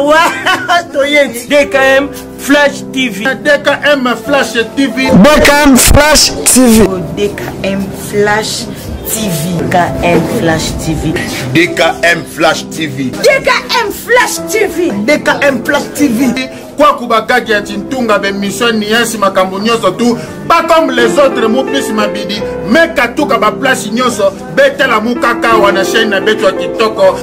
Awa toyeti. DKM Flash TV. DKM Flash TV. DKM Flash TV. DKM Flash TV. DKM Flash TV. DKM Flash TV. DKM Flash TV. DKM Flash TV. Kwaku bagagi ya tintunga bemission niasi makambo nyonso tu pas comme les autres mopesi mabidi mekatuka baplace nyonso betala mokaka wana chaîne na beto ya kitoko.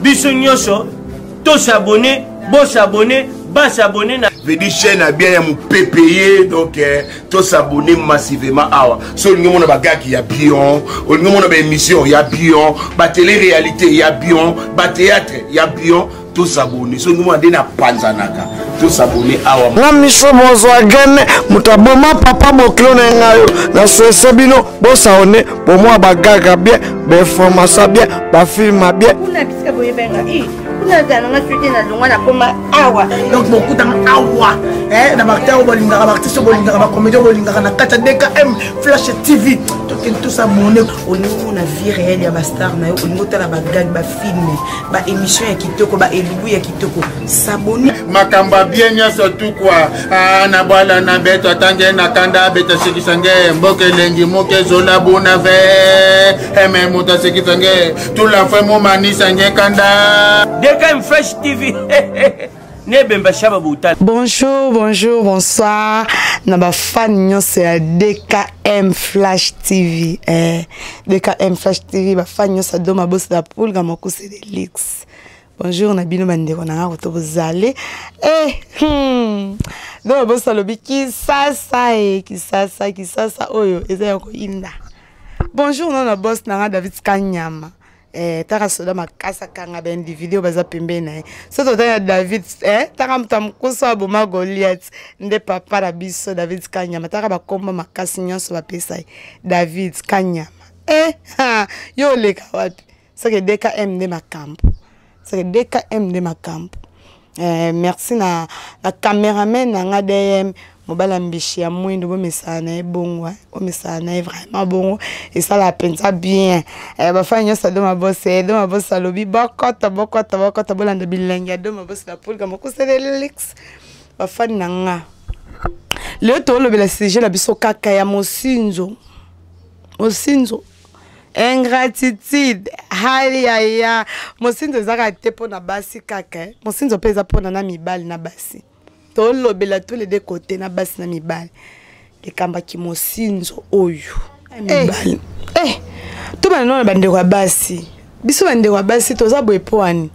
Biso nyonso tosabone, bosabone, basabone na vedi chaîne ya bien ya mopepe ye. Donc tosabone massivement awa. So olingi omona bagaki ya bion, olingi omona baémission ya bion, batélé réalité ya bion, bathéâtre ya bion, tosabone. So olingi omona nde napanzanaka, tosabone awa. Nga miso bozwa gene moto aboma papa bokilo na ngai yo naswese bino bosaone bomwa bagaga bien, bainformation bien, bafilme bien. Kuna bisika boyebenga i kuna ezala nanga soki nalongwa nakoma awa. Donc bokutanga awa na baacteur oyo bolingaka, baartiste oyo bolingaka, bacomédien oyo bolingaka na kati ya DKM Flash TV. Tokende tosabone. Olingi omona vie réelle ya bastar na yo, olingi otala bagag, bafilme, baémission ya kitoko, baelubu ya kitoko, sabone. Makambo ya bien nyonso tukwa na bwala na beto atange na kanda beta sekisa nge mboka elengi moke ezola buna ve eme moto asekisa nge tula fwe momanisa nge kanda. DKM Flash TV. Nebemba Shaba Boutala. Bonjour, bonjour, bonsoir. Na ba fan nyonso ya DKM Flash TV. DKM Flash TV, ba fan nyonso ya Doma Boss la Pulga Mokuse de Lix. Bonjour na bino bandeko na nga koto bozale. Doma Boss alobi Kisasa Kisasa, Kisasa oyo eza ya koyinda. Bonjour na boss na nga David Kanyama. Taka soda makasa kanga ba individu baza pembeni na ye. So totali na David, taka moto ya mokoso aboma Goliath nde papa na biso David Kanyama. Taka bakomba makasi nyonso bapesa ye David Kanyama. Ha, yo oleka wapi? Soki DKM nde makambo. Soki DKM nde makambo. Merci na cameraman na nga DM mobala mbishi ya mwindo, bomesana na ye bongo, bomesana na ye vraiment bongo, esala mpenza bien. Bafani nyonso ya Doma Boss, Doma Boss alobi bokota, bokota, bokota, bolanda bilenge ya Doma Boss na Pulga Mokuse Lix. Bafani na nga lelo tolobela sujet na biso kaka ya mosinzo, mosinzo ingratitude. Hali ya ya mosinzo ezaka te mpona basi kaka, Mosinzo mpe eza mpona na mibali na basi. Tolobela tous les deux côtés, na basi na mibali. Likambo mosinzo oyo mibali. Tobana nano na bandeko ya basi. Biso bandeko ya basi toza boye po wani.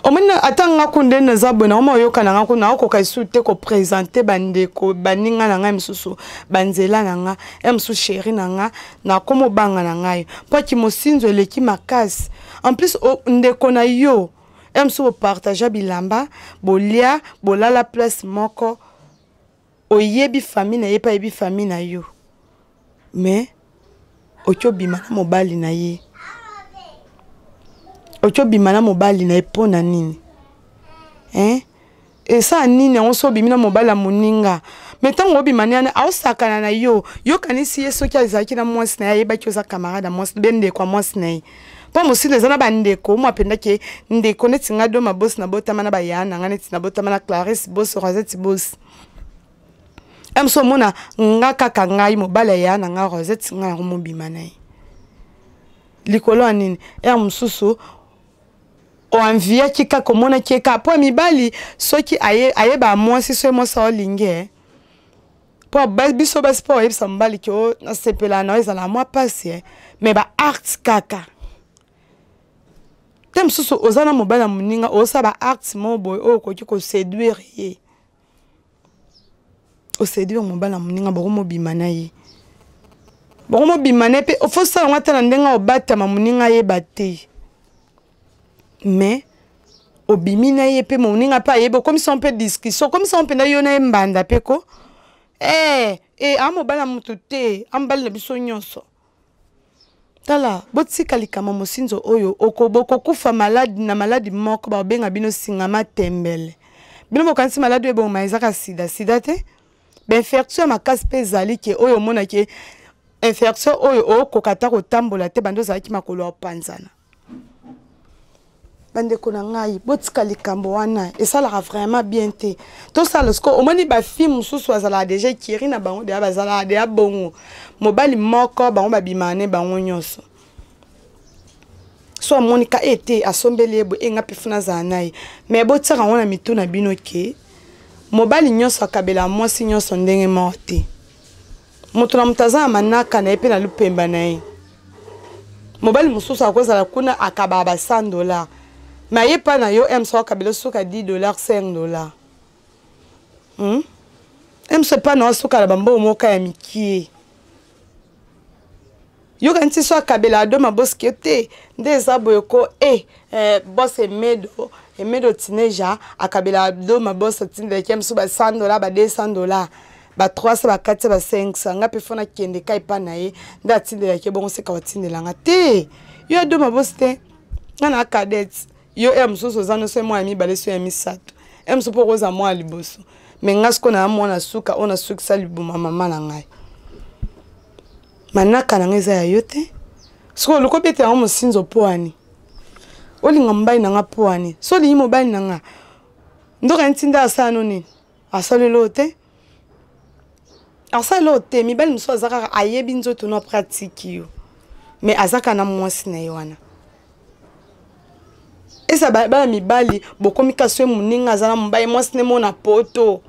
Omoni ata nga ku nde naza boye, nakoma oyoka na nga ku, nakokoka lisusu te kopresente bandeko baninga na ngai mosusu, banzela na nga, ya mosusu chéri na nga, nakoma obanga na ngai mpo aki mosinzo eleki makasi. En plus, ndeko na yo, ya mosusu bopartage bilamba, bolia, bolala place moko, oyebi famille na ye mpe ayebi famille na yo, mais oki obima na mobali na ye, oki obima na mobali na ye mpo na nini? Hein? Esa nini yango so obimi na mobali ya moninga? Mais ntango obima ni wana, aosakana na yo, yokanisi ye soki azalaki na mwasi na ye, ayebaki oza camarade ya mwasi, be ndeko ya mwasi na ye. Mpo mosinzo eza na bandeko, mwa apendaki ndeko neti nga Doma Boss, nabotama na baya na nga neti nabotama na Clarisse Boss, Rosette Boss. Moso omona nga kaka ngai mobali ya na nga Rosette, nga yango mobima na ye. Likolo ya nini? Mosusu oenviaki kaka, omonaki ye kaka mpo mibali soki ayeba mwasi, soki mwasi aolingi, mpo biso basi mpo oyebisa mobali ke o nasepela na yo, ezala mwa pasi, mais ba art kaka te. Mosusu oza na mobali ya moninga, osala ba art moko boye oyo okoki koséduire ye, oséduire mobali ya moninga, bokomobima na ye, bokomobima na ye mpe ofosala yango ata na ndenge obatama moninga ayeba te, mais obimi na ye mpe moninga mpe ayebi, okomisa mpe discussion, okomisa mpenza yo na ye mbanda mpe ko a mobali ya motu te, amobali na biso nyonso. Tala, botika likama mosinzo oyo, bokokufa maladi na maladi moko babenga bino singama tembele. Bino bokanisi maladi oyo ebongoma ezaka sida, sida te. Ba infection ya makasi mpe ezali ke oyo omonaki infection oyo okoka ata kotambola te, bando ozalaki makolo ya kopanzana. Bandeko na ngai, botika likambo wana, esalaka vraiment bien te. Tosala siko omoni bafille mosusu bazalaka deja ekiri na bango deya, bazalaka deya bongo mobali moko, bango babimaka ne bango nyonso. So amoni ka ete asombeli ye boye, nga mpe funa azala na ye. Me botiaka yango na mitu na bino ke mobali nyonso akabela mwasi nyonso ndenge moko te. Moto na moto aza na manaka na ye mpe na lupemba na ye. Mobali mosusu akozala kuna akabaka ba 100 $, me aye mpa na yo mso akabela suka 10 $, 5 $, Mso epa na asuka na bambongo moko ya mikie. Yoka nti so akabela ado maboski te nde eza boye ko e eh, bos emedo emedo tineja akabela ado mabos, atindelaki mosusu ba 100 $, ba 200 $, ba 300, ba 400, ba 500. Nga mpe fo nakende ka epa na ye nde atindelaki bongo. Seka batindelanga te, yo ado mabosi te, nga na cadette. Yo ya mosusu oza nyonso mwa ya mibale so ya misato, ya mosusu mpo okozala mwa ya liboso, me nga sikoyo na mwana suka oyo nasukisa libuma mama na ngai. Manaka na ngai eza ya yo te. Sikoyo oluki obeta yango mosinzo mpo ani olinga mobali na nga? Mpo ani so olingi mobali na nga, ndoka ntinda asala no nini? Asaleli oyo te, asala oyo te. Mibali mosusu aza kaka ayebi nzoto no, apres atiki yo, mais aza kaka na mwasi na ye wana. Eza bana mibali bokomi ka so moninga aza na mobali, mwasi ne mona poto,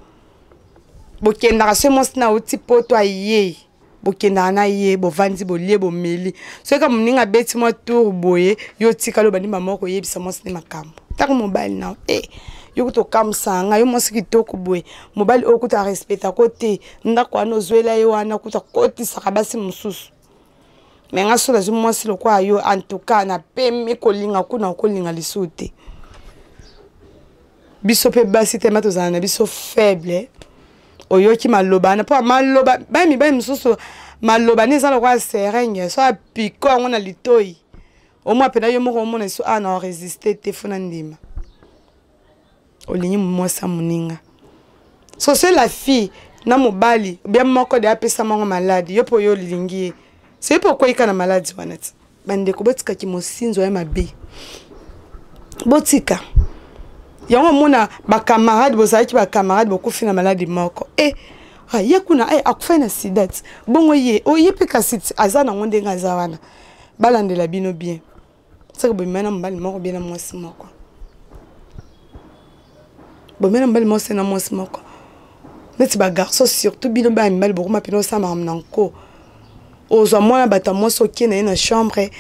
bokendaka so mwasi na auti poto aye, bokendaka na ye, bovandi, bolie, bomeli. Soki ka moninga abeti mwa tour boye, yo otikali, obandi mama koyebisa mwasi ne makambo. Ntango mobali na e yo kuta okamwisaka ngai, yo mwasi kitoko boye, mobali oyo kuta arespectako te, ndako wana ozwela ye wana kuta kotisaka basi mosusu. Me nga so nazwi mwasi lokola yo, en tout cas napemi kolinga kuna okolinga lisusu te. Biso mpe basi tema tozala na biso faible. Oyoki maloba wana mpo maloba bana mibali mosusu, maloba ne eza lokola serenge, so apiko yango na litoi, omwa mpena yo moko omona liso a na oresiste te. Fona ndima olingi mwasi ya moninga. So se la fille na mobali bia moko de apesa mango maladi, yo mpo yo olingi ye, soki mpo okweyika na maladi wana ti. Bandeko, botikaki mosinzo ya mabe, botika yango. Omona bacamarade, bozalaki bacamarade, bokufi na maladi moko. E ye kuna e akufai na sida ti bongo ye oye mpe kasi ti aza nango ndenge aza wana. Balandela bino bien, seke bomema na mobali moko bien na mwasi moko, bomema na mobali moko se na mwasi moko neti bagarçon. Surtout bino bana mibali, bokoma mpena osala makambo na nko. Ozwa mwana bato ya mwasi, okie na ye na chambre,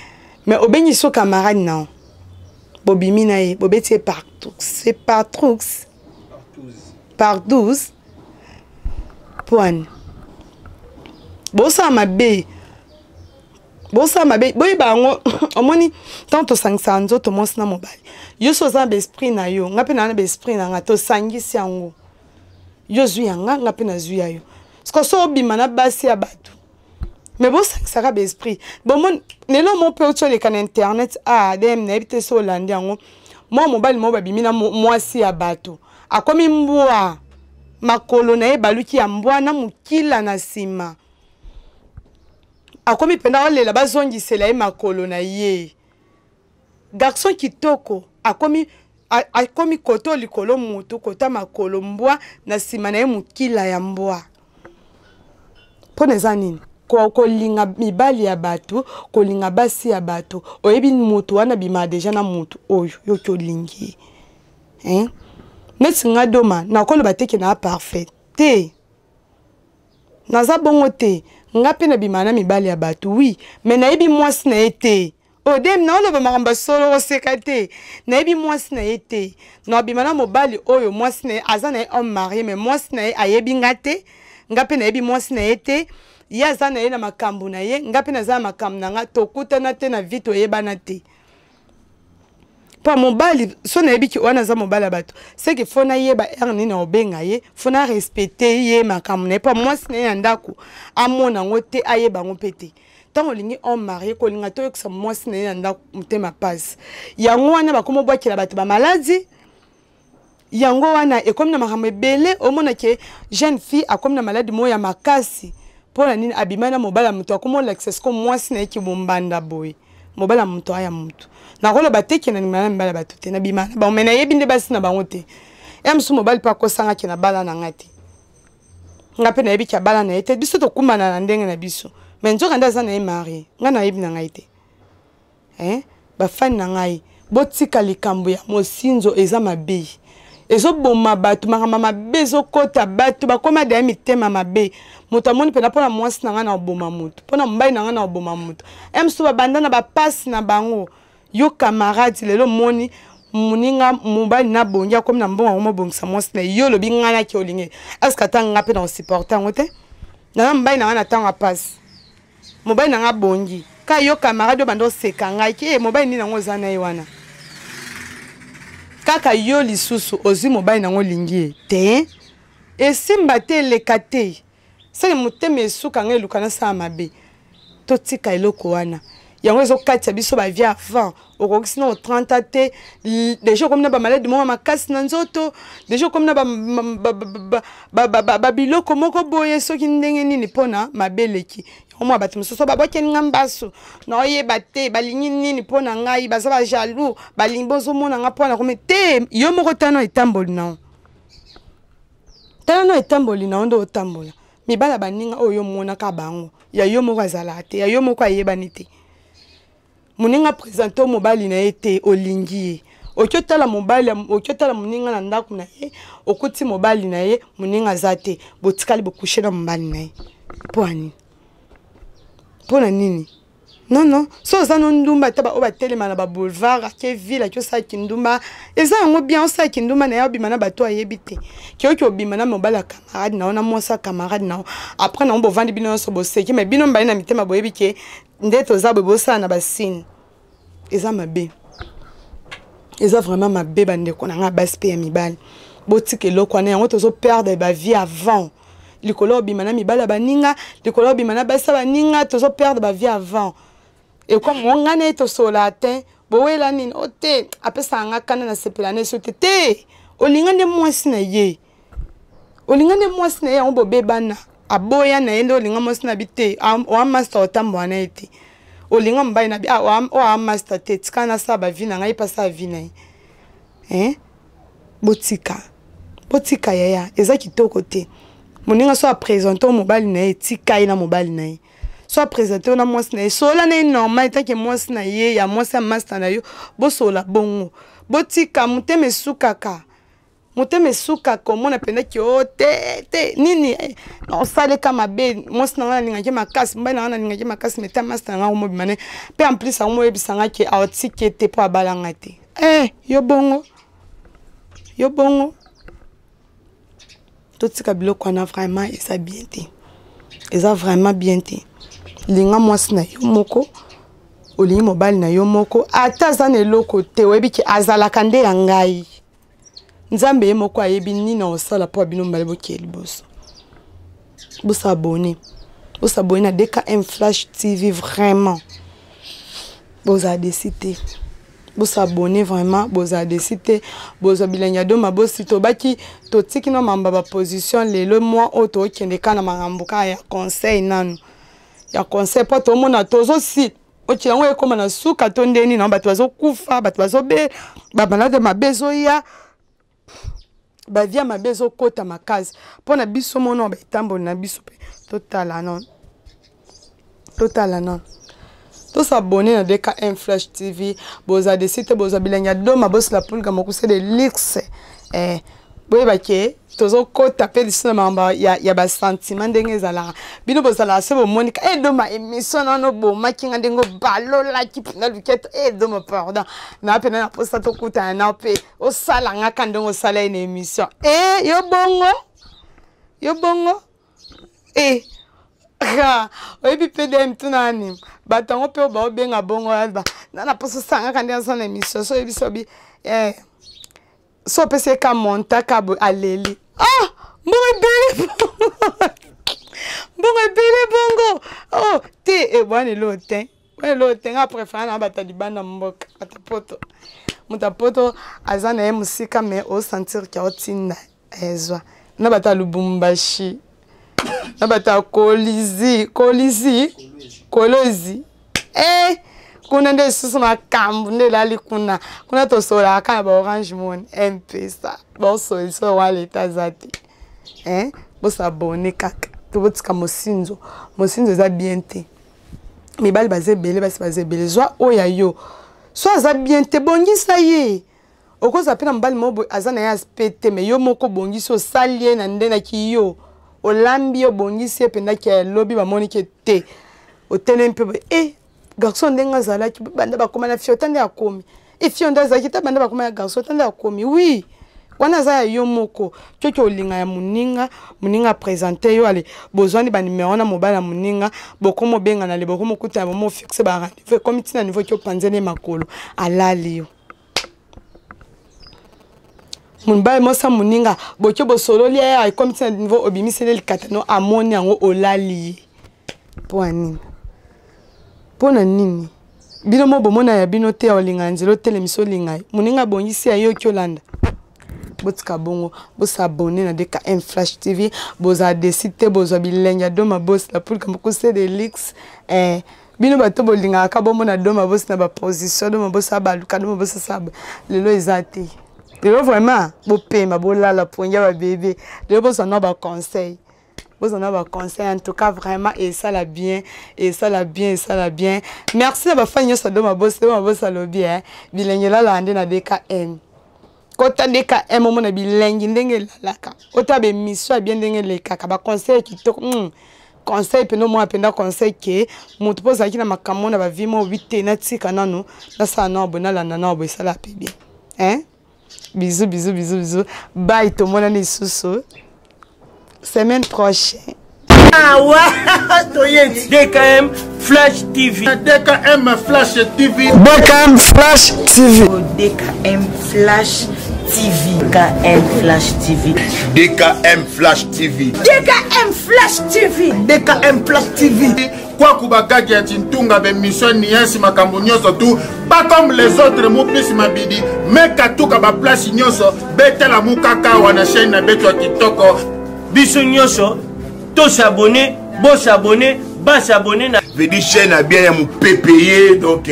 mais obengi so camarade na bobimi na ye, bobeti ye partout, c'est partout par 12 poine. Bosala mabe, bosala mabe, boyeba yango. Omoni, ntango tosangisaka nzoto mwasi na mobali, yo so oza na baesprit na yo, nga mpe naa na baesprit na nga, tosangisi yango, yo ozwi ya nga, nga mpe nazwi ya yo. Siko so obima na basi ya bato, me bosangisaka baesprit. Bomoni lelo mo mpe oti oleka na internet adm, nayebi te so olandi yango, mwa mobali moko babimi na mwasi ya bato, akomi mbwa, makolo na ye baluki ya mbwa na mokila na nsima, akomi mpenza olela bazongisela ye makolo na ye. Garçon kitoko akomi akomi koto likolo motu kota makolo mbwa na nsima na ye mokila ya mbwa. Mpo na eza nini? Kolinga mibali ya bato, kolinga basi ya bato. Oyebi motu wana bima deja na motu oyo yoki olingi ye, neti nga doma nakoloba te ke naa parfait te, naza bongo te. Nga mpe nabima na mibali ya bato, oui, mais nayebi mwasi na ye te. Odem, naoloba makambo ya solo, koseka te. Nayebi mwasi na ye te. Nabima na mobali oyo mwasi na ye aza na ye homme marié, mais mwasi na ye ayebi nga te, nga mpe nayebi mwasi na ye te. Ye aza na ye na makambo na ye, nga mpe naza na makambo na nga. Tokutana te na vie, toyebana te. Mpo mobali so nayebiki wana aza mobali ya bato, seke fo nayeba heure nini obenga ye, fo na respecte ye makambo na ye, mpo mwasi na ye na ndako amona yango te, ayeba yango mpe te. Ntango olingi homme marié, kolinga te oyokisa mwasi na ye na ndako motema pasi. Yango wana bakoma obwakela bato bamaladi, yango wana ekomi na makambo ebele. Omona ke jeune fille akomi na maladi moko ya makasi. Mpo na nini? Abimai na mobali ya moto, akoma olakisa siko mwasi na ye kibombanda boye. Mobali ya moto aya motu. Nakoloba te ke nalingana na mibali ya bato te, nabima na bango, mais nayebi nde basi na bango te. Ya mosusu mobali mpe akosanga ke na bala na ngai te. Nga mpe nayebi ke abala na ye te, biso tokumbana na ndenge na biso. Mais nzoka nde aza na ye marie, nga nayebi na ngai te. Eh, bafani na ngai, botika likambo ya mosinzo eza mabe. Ezoboma bato, makambo mabe ezokota bato, bakoma deya mitema mabe. Moto amoni mpena mpo na mwasi na ngai na koboma moto, mpo na mobali na ngai na koboma moto. Eh, mosusu babanda na bapasi na bango. Yo camarade lelo omoni moninga mobali na bongi akomi na mbongo yango mobongisa mwasi na yo, olobi ngai naki olingi. Est-ce que ata ngai mpe na kosupporte yango te? Nana mobali na ngai na ntango ya pasi. Mobali na ngai abongi. Ka yo camarade oyo banda oseka ngai ke eh, mobali nini yango oza na ye wana? Kaka yo lisusu ozwi mobali na ngo olingi ye te? Esimba te, eleka te. Sani motema esuka ngai eluka nasala mabe. Totika eloko wana. Yango ezokatisa biso ba vie avant. Okokisi na 30 ans te, déjà okomi na ba malade moko makasi na nzoto, déjà okomi na ba biloko moko boye soki ndenge nini mpona mabe eleki. Yango mwa bato mosusu babwakeli nga mbasu, naoyeba te balingi nini mpona ngai, baza ba jaloux, balingi bozomona nga mpona komi te. Yo moko tala etamboli na yo, tala no etamboli na yo nde otambola. Mibala baninga oyo omonaka bango, ya yo moko azalaka te, ya yo moko ayebani te. Moninga présente mobali na ye te, olingi ye. Oki otala mobali, oki otala moninga na ndako na ye, okuti mobali na ye, moninga aza te, botikali bokushe na mobali na ye. Mpo na nini? Mpo na nini? Non, non, so oza no ndumba ata ba oyo batelema na ba boulevard, ake ville, ake osala kindumba, eza yango bien osala kindumba na ye, obima na bato ayebi te. Ke oki obima na mobali ya camarade na yo, na mwasi ya camarade na yo. Après na yo bovandi bino nyonso boseki, mais bino mibale na mitema boyebi ke nde toza boye bosala na ba signe. Eza mabe. Eza vraiment mabe bandeko na nga basi pe ya mibali. Botika eloko wana, yango tozo perdre ba vie avant. Likolo obima na mibali ya baninga, likolo obima na basi ya baninga, tozo perdre ba vie avant. Et comme on nga na tosola te, bowela nini? O te, apesa nga kana na sepela na so te te. Olinga nde mwasi na ye. Olinga nde mwasi na ye yango bobebana. Aboya na ye nde olinga mwasi na bi te, oa master otambola na ye te. Olinga mobali na bi, ah, oa master te, tika na sala ba vie na ngai, pa sala vie na ye. Hein? Botika. Botika yaya, eza kitoko te. Moninga so a présenter mobali na ye, tika ye na mobali na ye. So a présenter na mwasi na ye, sola na ye normal, tant que mwasi na ye, ya mwasi ya master na yo, bosola bongo. Botika motema esukaka. Motema esukaka komona mpenza ki o te te nini, eh, osaleka mabe, mwasi na ngai nalingaki makasi, mobali na ngai nalingaki makasi, mais ta master na ngai akomobima ne. Pe en plus akomoyebisa ngai ke aotike te po abala ngai te. Eh, yo bongo. Yo bongo. Totika biloko wana vraiment eza bien te. Eza vraiment bien te. Linga mwasi na yo moko, olingi mobali na yo moko, ata aza na eloko te, oyebi ke azalaka nde ya ngai. Nzambe ye moko ayebi nini osala po bino mbale bokie liboso. Bosabonner. Bosabonner na DKM Flash TV vraiment. Bozala déçu te. Bosabonner vraiment, bozala déçu te. Bozwa bilengi ya doma bosi tobaki totiki no mamba ba position lelo moi oyo tokende kana makambo kaka ya conseil nanu. Ya conseil po tomona tozosi oki yango ekoma na suka to ndeni na bato bazokufa, bato bazobe, ba malade mabe ezoya, ba vie mabe ezokota makasi. Mpo na biso mono ba etamboli na biso pe totala non. Totala non. Tosabonner na DKM Flash TV, boza de site, boza bilengi ya doma, bosi la pulga mokuse de luxe. Eh, boyeba ke tozokota pe lisusu na makambo ya ba sentiment ndenge ezalaka. Bino bozalaka se bomoni ka, eh, doma émission nano bomaki nga ndenge obalolaki mpenza luketo. Eh, doma pardon. Na pe na posa tokutana na pe osala nga ka ndenge osala ye na émission. Eh, yo bongo? Yo bongo? Eh, ha, oyebi PDM tuna nani? Bato yango pe oyo baobenga bongo, ba, na na posa osala nga ka ndenge asala na émission. So oyebi so bi, eh, so opesi ye ka monta ka boye, aleli. Ah, mbongo ebele bongo. Mbongo ebele bongo. Oh, te, eh, bwana elo te. Bwana elo te, nga préféré na bato ya libanda mboka, bato ya poto. Moto ya poto aza na ye mosika, mais o sentir ke otinda ezwa. Na bato ya Lubumbashi, na bato ya Kolwezi, Kolwezi, Kolwezi. Eh, Kuna nde lisusu makambo nde elali kuna. Kuna tosololaka kaka na ba Orange Money, M-Pesa. Baosolisa wana leta aza te. Hein? Bosabone kaka. To botika mosinzo. Mosinzo eza bien te. Mibali baza ebele, basi baza ebele. Zwa oyo ya yo. So aza bien te, bongisa ye. Okozala mpe na mobali moko boye aza na ye aspect te, mais yo moko obongisi, osali ye na nde na kiyo. Olambi ye, obongisi ye mpenza ke lobi bamoni ke te. Otelemi mpe boye, eh, garçon ndenge azalaki, banda bakoma na fille, ata nde akomi. Eh, fille nde azalaki, ta banda bakoma ya garçon, ata nde akomi. Oui, wana aza ya yo moko. Soki olinga ya moninga, moninga présenter yo, allez, bozwani ba numéro na mobali ya moninga, bokomo bengana le, bokomo kutana, bomo fixer ba rendez-vous, ekomi tina niveau ki opanzeli makolo, alali yo. Mobali mwasi moninga, boke bosololi ye, ekomi tina niveau obimiseli likata no, amoni yango olali ye. Mpo ya nini? Mpo na nini? Bino mo bomona ya bino te, ya olinga nzela otelemisa olinga ye. Moninga abongisi ya yo oki olanda. Botika bongo, bosabone na DKM Flash TV, bozala desi te, bozwa bilenge ya Doma Boss la poule mokuse de luxe. Bino bato bolingaka ka bomona Doma Boss na ba position, Doma Boss abaluka, Doma Boss asaba. Lelo eza te. Lelo vraiment bopema, bolala pongi ya ba bébé. Lelo bozwa na ba conseil. Bozwa na ba conseil en tout cas vraiment et ça la bien, et ça la bien, et ça la bien. Merci na ba fan nyonso Doma Boss, Doma Boss alobi hein. Bilenge lala nde na DKM. Kota DKM omona bilengi ndenge elalaka. Ota ba émission ya bien ndenge elekaka, ba conseil kitoko. Conseil peno mwa penda conseil ke moto po ozalaki na makambo na ba vie mo obi te na tika nanu na sala na bo na landa na bo esala pe bien. Hein? Bisous, bisous, bisous, bisous. Bye, tomonani lisusu semaine prochaine. Ah ouais, toyeti. DKM Flash TV. DKM Flash TV. DKM Flash TV. DKM Flash TV. DKM Flash TV. DKM Flash TV. DKM Flash TV. DKM Flash TV. Kwaku bagagi ya tintunga be mission niensi makambo nyonso tu pas comme les autres mupisi mabidi meka tuka ba place nyonso betala mukaka wana chaîne na beto ya kitoko. Biso nyonso to s'abonner, bo s'abonner, ba s'abonner na veut dire chaîne ya bien ya mopepeye donc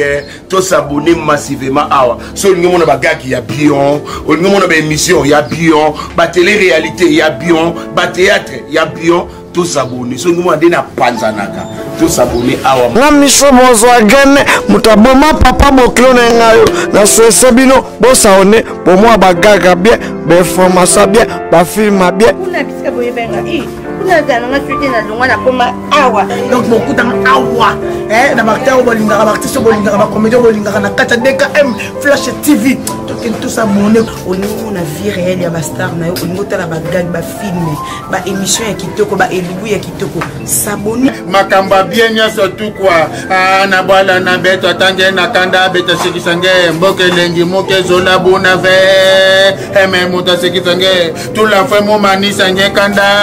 to s'abonner massivement awa. So olingi omona bagagi ya bien, olingi omona ba émission ya bien, ba télé-réalité ya bien, ba théâtre ya bien, to s'abonner. So olingi omona nde na panzanaka, to s'abonner awa. Na miso bozwa gene, moto aboma papa bokilo na ngai yo. Na souhaite bino bosabonner bomwa bagaga bien, ba information bien, ba film bien. Kuna bisika boyebenga, eh, kuna azala nga soki na longwa na koma awa. Donc bokutanga awa, eh, na ba acteur bolingaka, ba artiste bolingaka, ba comédien bolingaka na kati ya DKM Flash TV. Tokende to s'abonner. Olingi omona vie réelle ya ba star na yo, olingi otala ba gag, ba film, ba émission ya kitoko, ba elubu ya kitoko. S'abonner. Makambo ya bien nyonso tu quoi. Ah, na bwala na beto atange na kanda beta sekisa nge mboka elengi moke zola buna ve. Eme moto asekisa nge tout la fois mo manisa nge kanda.